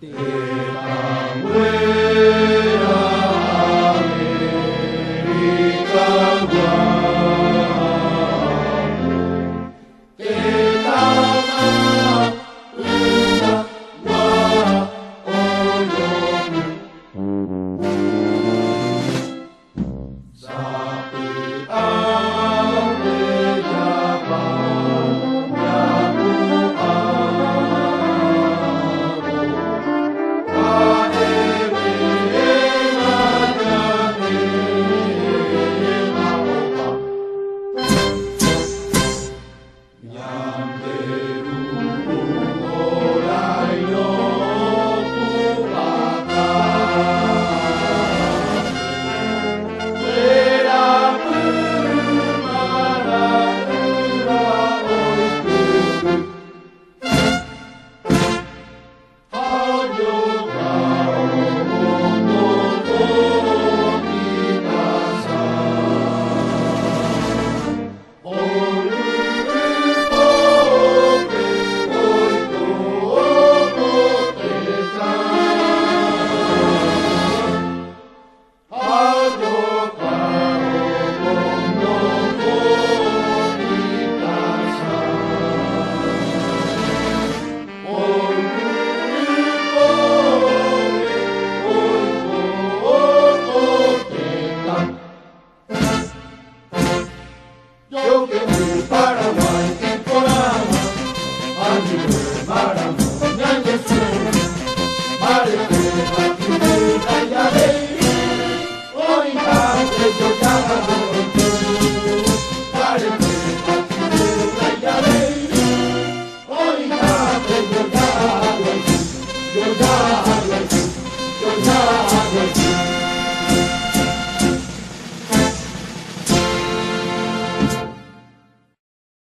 Tetãnguéra Amerikayguápe, tetã yvagua ojopy. Sapy'ánte japa japu'ãvo, ha'evéma ñanéma opa. Ñande Ru orairõ pu'akápe, verapy mara'ỹva oipyhy. Ha ojoka omondo itasã. Hory ypópe oiko ko tetã. Ha ojoka omondo itasã. Hory ypópe oiko ko tetã. Joyke'y Paraguái iporãva, ha yvy marangatu.